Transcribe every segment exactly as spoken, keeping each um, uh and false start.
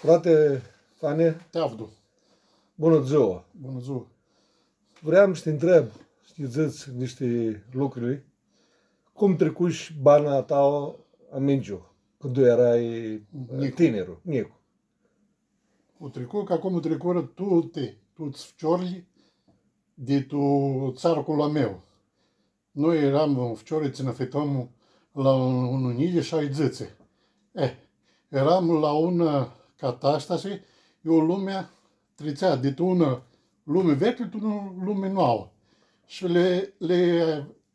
Frate Fane, te avdu. Bunã dzua! Bunã dzua! Vream s-ti ntreb, s-nji dzãts nishti lucri, cum tricush bana ta Amingiu, cãndu earai, njicu, tinirlu, njicu? U tricu, ca cum u tricurã tuti, tuts ficiorlji di tu tsarcul a meu. Noi earam ficiori tsi nã fitãm la un, unã njilji shaidzãtsi. Eh, earam la unã catastasi, iu lumea tritsea di tu unã lumi veclji tu unã lumi nauã. Shi li, li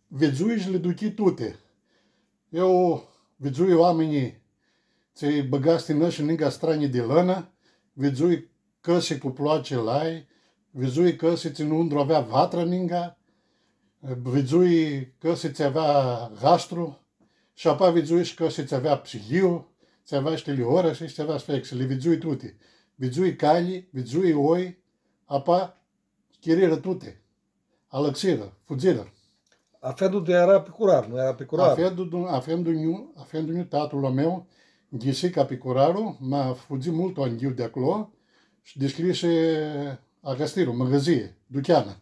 vidzui shi li duchii tuti. Eu vidzui oaminjlji tsi bãga stinãshi ninga stranji di lãnã, vidzui cãsi cu ploaci lai, vidzui cãsi tsi nãuntru avea vatra ninga, vidzui cãsi tsi avea gastru, shi apa vidzui shi cãsi tsi avea psiliu, tsi avea shi tiliora shi tsi avea sfexi, li vidzui tuti. Vidzui calji, vidzui oi, apa chirirã tuti. Alãxirã, fudzirã. Afendu-tu eara picurar, nu eara picurar? Afendu-, afendu-nju, afendu-nju, tatãl a meu, nghisi ca picurarlu, ma fudzi multu anghiu di aclo shi dishcljisi agastiru, mãgãzii, ducheanã.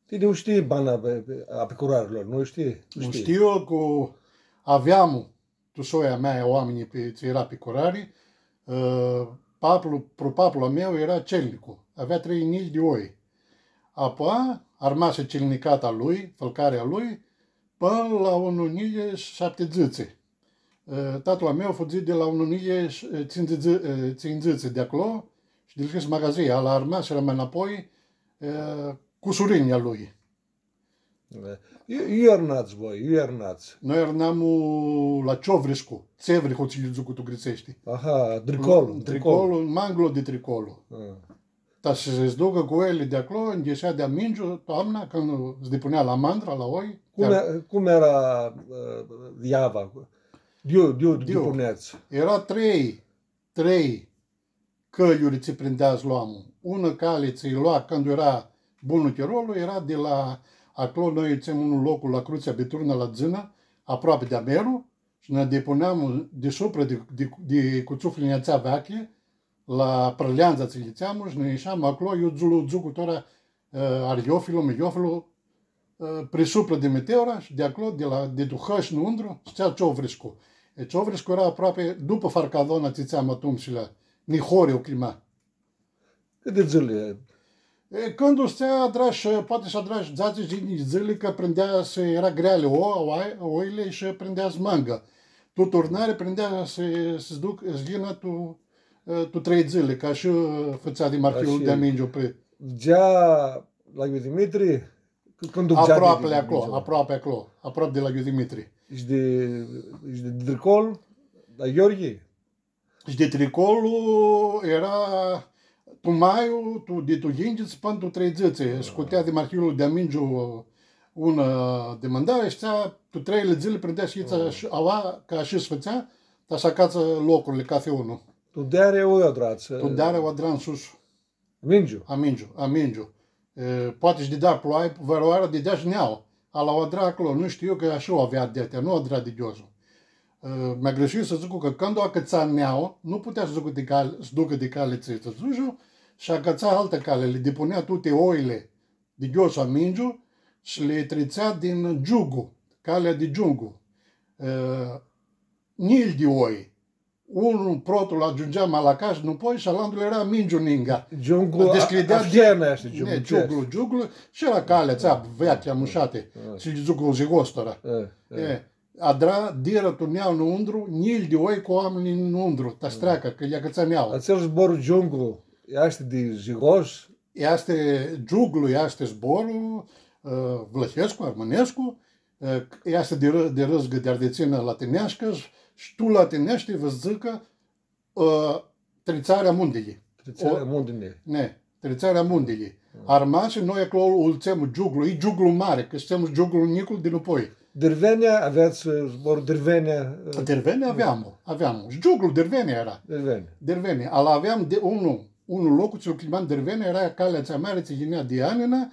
Tini u shtii bana pe, pe, a picurarlor, nu shtii? U shtiu cu aveamu tu soia mea, oaminjlji pi, tsi eara picurari, ã, paplu, prupaplu a meu eara celnicu, avea trei njilji di oi. Apoia armasi celnicata a lui, fãlcarea a lui, pãnã la unã njilji shaptidzãtsi. Ã, tatãl a meu fudzi di la unã njilji tsindzãtsi, ã, tsindzãtsi di aclo shi dishcljisi magazii, ala armasirã ma nãpoi, ã, cusurinjlji a lui. E, iu, iu earnats voi, iu earnats? Noi earnam la Ciovriscu, Tsevrihu, tsi lji dzãc tu gritseashti. Aha, Tricolu, Tricolu. Tricolu, ma anglo di Tricolu. Ah. Ta s-, s-ducã cu oili di aclo, nghisea di Amingiu, toamna, cãndu s-dipunea la mandra, la oi. Cum e-, cum eara, ã, iava? Di iu, di iu, di iu dipuneats? Eara trei, trei cãljuri tsi prindea s-loamã. Unã cali tsi lua cãndu eara bunlu chirolu, eara di la aclo, noi dzãtsem un loc la Crutsea Biturnã, la Dzãna, aproapi di Ameru, shi nã dipuneam di suprã di, di, di cutsuflili atsea veaclji, la Prãleandza tsi lji dzãtseam, shi nã isheam aclo, iu dzu-, lu dzucu tora, ã, Ariofilu, Miliofilu, ã, pri suprã di Meteora shi di aclo, di la, di tu hãsh nãuntru, s-dzãtsea Ciovriscu. E, Ciovriscu eara aproapi dupã Farcadona, tsi dzãtseam atumtsea, nihori u cljima. Cãti dzãli? E, cãndu s-dzãtsea, adrash, poati s-adrash dzatsi, tsintsi dzãli, cã prindea s-, eara greali o-, oa-, oili shi prindea s-mangã. Tu turnari prindea s-, s-duc, s-yinã tu, e, tu trei dzãli, ca shi fãtsea di Marchiul di Amingiu pri- Dzãtsea la Iu Dimitri, C-, cãndu dzãtsea di, aproapi aclo, aproapi aclo, aproapi di la Iu Dimitri. Shi di, shi di Tricol, la Gheorghi? Shi di Tricolu eara tu maiu, tu, di tu yinghits pãnã tu treidzãts. Scutea di Marchiul di Amingiu unã dimãndari shi dzãtsea, tu treili dzãli prindea s-yinã shi aua, ca shi s-fãtsea, ta s-acatsã locurli cathi unu. Tu deari u adrat? Tu deari u adra nsus. Amingiu. Amingiu, Amingiu. E, poati shi didea ploai, vãrãoarã didea shi neauã. Ala u adra aclo, nu shtiu, cã ashi u avea adetea, nu u adra di ghiosu. E, mi-agãrshii s-dzãcu cã cãndu acãtsa neauã, nu putea s-ducã di cal-, s-ducã di cali tsi, tsi dzãsh, shi acãtsa altã cali, li dipunea tuti oili di ghiosu Amingiu shi li tritsea din Giugu, calea di Giugu. E, njilj di oi. Unlu, protlu, agiungeam la casã, nãpoi, shi alantlu eara Amingiu ninga. Giunglu, dishcljidea di-, Afhena easti, Giunglu, ne, Giunglu, Giunglu, shi eara calea atsea, veaclja, mushati, tsi lji dzãc Zigostora. E, adra, dirã tu neauã nãuntru, njilj di oi cu oaminjlji nãuntru, ta s-treacã, cã lj-acãtsa neauã. Atsel zbor Giunglu, easti di Zigos? Easti, Giunglu easti zborlu, ã, vlãhescu, armãnescu, ã, easti di rã-, di rãzgã di arditsinã latineascã, sh-, shi tu latineashti va s-dzãcã, ã, tritsarea muntilji. Tritsarea muntilji. Ne, tritsarea muntilji. Armasi, noi aclo u dzãtsem Giunglu, e Giunglu mari, cã dzãtsem Giunglu njiclu di nãpoi. Dirvenia, avets, ã, zbor Dirvenia, ã? Dirvenia aveam, aveam. Giunglu, Dirvenia eara. Dirvenia. Dirvenia. Ala aveam di unlu, unlu loc, tsi u cljimam Dirvenia, eara calea atsea mari, tsi yinea di Anina,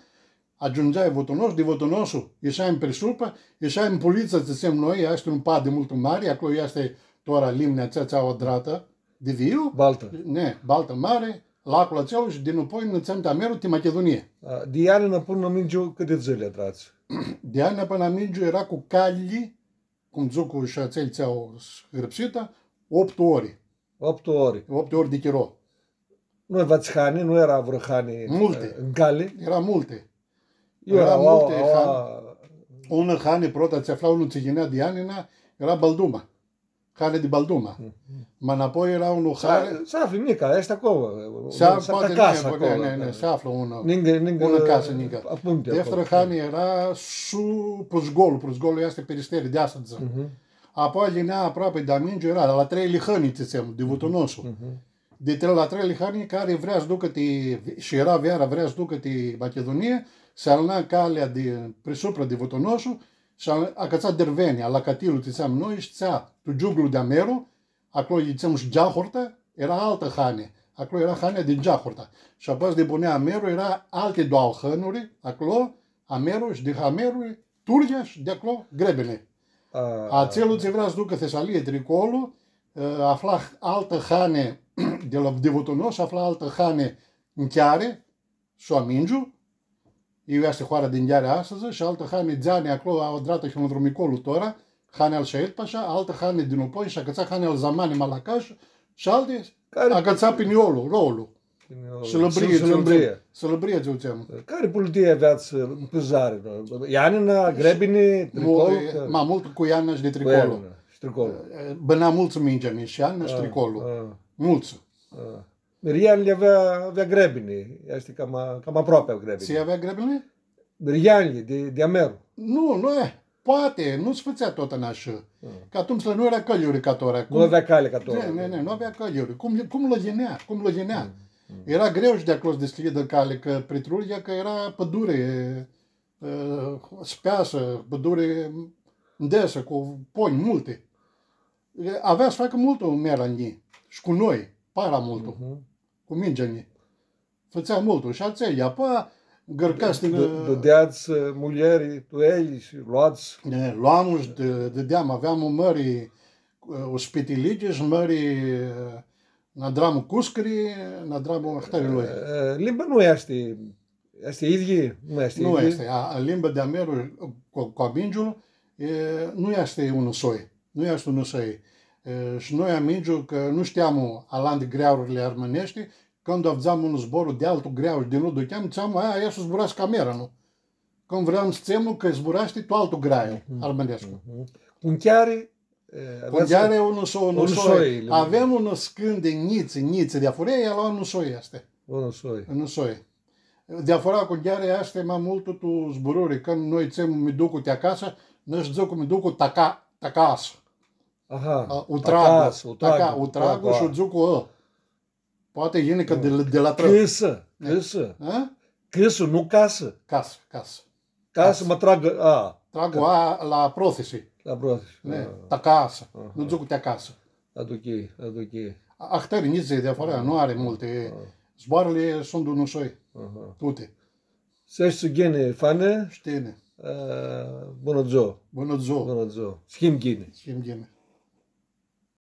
agiungeai Vutunos, di Vutunosu, isheai ãn Prisupa, isheai ãn Pulitsa, dzãtsem noi, easti un padi multu mari, aclo easti tora limnea atsea, atsea u adratã, Di Viu? Baltã. Ne, Baltã Mari, laclu atsel shi dinãpoi nã dutsem ti Ameru, ti Machidunii. A, di Ianina pãnã Amingiu cãti dzãli adratsi? Di Ianina pãnã Amingiu era cu calili, cum dzãc, cu shi atselj tsi au s-, hãrpsitã, optu ori. Optu ori. Optu ori di chiro. Nu aveats hani, nu era vãrã hani, multi, eh, ãn cali? Era multi. Era multi hani. Unã hani, prota, tsi afla unã tsi yinea di Ianina, era Balduma. Hani di Balduma. Mhm. Ma nãpoi era unã hani. S-aflã nica, easti aclo. S-aflã, poati, ta casã, ne, aclo, ne, ne, s-aflã unã, ningã, ningã, unã casã, ningã. Deftera hani era su Prusgolu, Prusgolu easti Peristeri di astãdzã. Mhm. Apoi yinea aproapi di Amingiu, era la Trei Lihãni, tsi dzãtsem, di Vutunosu. Mhm. Di tre-, la Trei Lihãni, cari vrea s-ducã ti, shi era veara, vrea s-ducã ti Machidunii, s-alina calea di, pri supra di Vutunosu, shi a-, acãtsa Derveni, la Catilu, tsi dzãtseam noi, shi dzãtsea, tu giuglu di Ameru, aclo lji dzãtseam shi Geahurta, era altã hani, aclo era hanea di Geahurta. Shi apoi s-dibunea Ameru, era alti doauã hãnuri, aclo, Ameru shi di Ameru, Turghea shi di aclo Grebini. A. Atselu tsi vrea s-ducã Thesalii, Tricolu, ã, afla altã hani di la, di Vutunos, afla altã hani ãn Chiari, s-u amingiu, iu easti hoara di Chiari astãdzã, shi altã hani Dzeani aclo, au adratã shi un drumicolu tora, hani al Shaid Pasha, altã hani dinãpoi, shi acãtsa hani al Zamani Malakash, shi alti, cari acãtsa Piniolu, Roulu. Piniolu. Sãlãbrie, Sãlãbrie. Sãlãbrie, tsi dzãtseam. Cari pultii aveats, ã, ãn pãzari, nu? Ianina, Grebini, Tricolu? Ma multu cu Ianina shi di Tricolu. Cu Ianina shi Tricolu. Ã, bãna multsã mingeani shi Ianina shi Tricolu. A. Multsã. A. Miryanjli avea, avea Grebini, easti cama, cama aproapi a Grebini. Tsi avea Grebini? Miryanjli di, di Ameru. Nu, nu e. Poati, nu s-fãtsea tut ãn ashã. Mm. Cã atumtsea nu era cãljuri ca tora. Nu avea cali ca tora. Ne, ne, ne, nu avea cãljuri. Cum, cum lã yinea, cum lã yinea. Mm, mm. Era greu shi di aclo s-dishcljidã cali, cã pri Trurghea, cã era pãduri, ã, speasã, pãduri ndesã, cu ponj multi. E, avea s-facã multu mera nji. Shi cu noi, para multu. Mhm. Cu mingeani. Fãtsea multu. Shi atselj, apoia, gãrcats, d-, d-, dãdeats, ã, muljeri, tu elj shi loats. E, loam shi d-, dãdeam, aveam un mãri, ã, ospitilichi shi mãri, ã, nã adram cuscri, nã adram ahtãri loi. Ã, limba nu easti Easti idyi? Nu easti idyi? Nu easti. A, a limba di Ameru cu, cu Amingiu, e, nu easti unã soi. Nu easti unã soi. E, shi noi Amingiu, cã nu shteam alanti greaurli armãneshti, cãndu avdzam un zbor di altu greaur, di nu ducheam, dzãtseam, „A, aestu zburashti ca mera, nu?” Cãndu vream s-dzãtsem cã zburashti tu altu graiu armãnescu. Mhm. Cum chiar E, cu Chiari unã soi, unã soi. Avem unã scãndi njitsi, njitsi diafurii, ea la unã soi easti. Unã soi. Unã soi. Diafura cu Chiari easti ma multu tu zburãri, cã noi dzãtsem mi ducu ti acasã, noi dzãtsem mi ducu ta ca-, ta casã. Aha, u tragu, ta casã, u tragu, ta ca-, u tragu, u tragu shi u dzãc cu ã. Poati yini cã di, di la trã. Cãsã, cãsã. Hã? Cãsã, nu casã. Casã, casã. Casã, ma trag a. Trag a la prothisi. La prothisi. Ne, ta casã. Aha. Nu dzãc ti acasã. Aduchi, aduchi. Ahtãri njitsi diafura, nu ari multi. Zboarãli suntu unã soi. Aha. Tuti. S-eshti ghini, Fane. Shi tini. Ã, bunã dzuã. Bunã dzuã. Bunã dzuã. S-him ghini. S-him ghini.